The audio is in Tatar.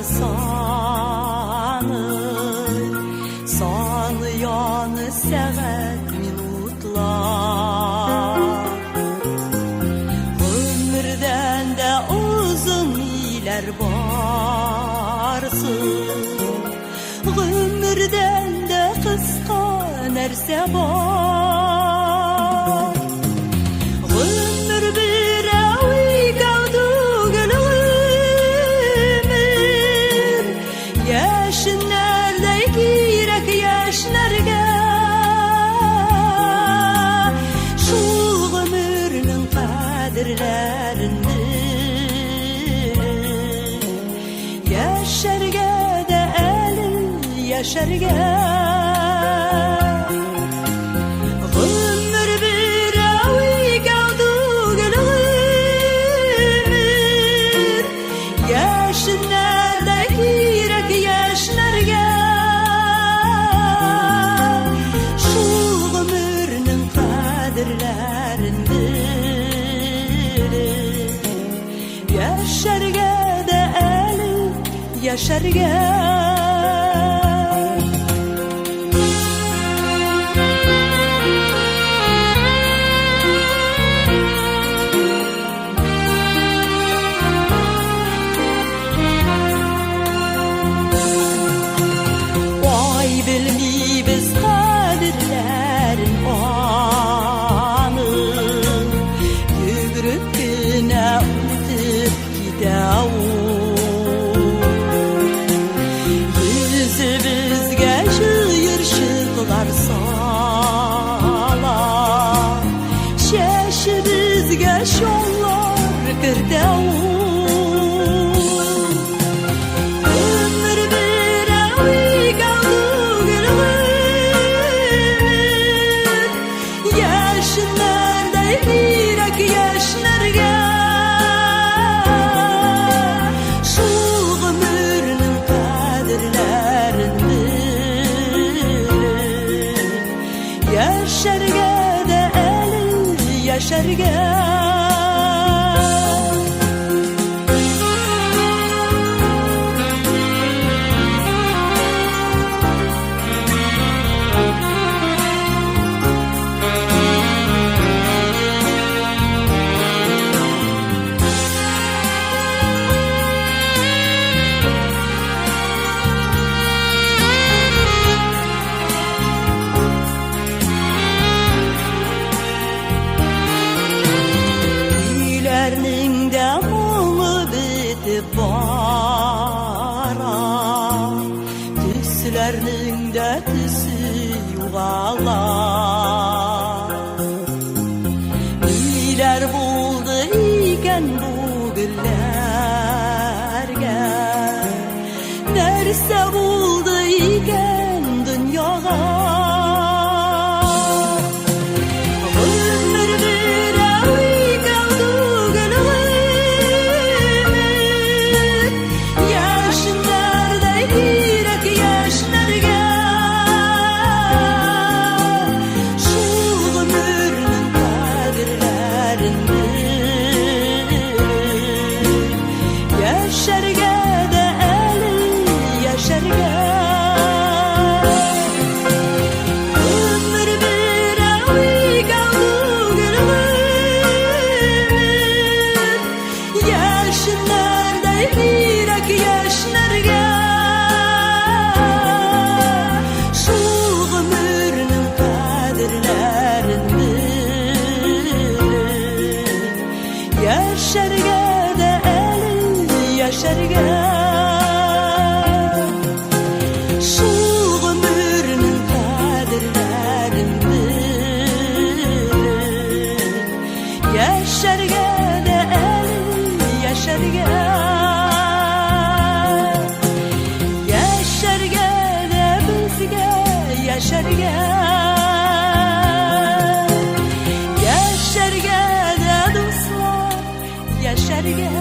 Саный, саный аны сәгать, минутлар. Гомердән дә озын ниләр барсың, гомердән дә кыска нәрсә бар? Гомер берәү, икәү түгел гомер, яшеннәрдәй кирәк яшьләргә. Шул гомернең кадерләрен белеп, яшәргә дә әле яшәргә. Гомер берәү, икәү түгел гомер, яшеннәрдәй кирәк яшьләргә. Шул гомернең кадерләрен белеп, яшәргә дә әле яшәргә. Ай, белмибез кадерләрен аның, йөгереп кенә үтеп китә ул. Йөзебезгә җыерчыклар сала, чәчебезгә чаллар кертә ул. Гомер берәү, икәү түгел гомер, яшеннәрдәй кирәк яшьләргә. Шул гомернең кадерләрен белеп, яшәргә дә әле яшәргә. Көйләрнең дә моңы бетеп бара, төсләрнең дә төсе югала. Ниләр булды икән бу гөлләргә? Нәрсә булды икән дөньяга? Гомер берәү, икәү түгел гомер, яшеннәрдәй кирәк яшьләргә. Шул гомернең кадерләрен белеп, яшәргә дә әле яшәргә. Гомер берәү, икәү түгел гомер, яшеннәрдәй кирәк яшьләргә. Шул гомернең кадерләрен белеп, яшәргә дә әле яшәргә. Шул гомернең кадерләрен белеп, яшәргә дә әле яшәргә. Яшәргә дә безгә яшәргә. Яшәргә дә, дуслар, яшәргә.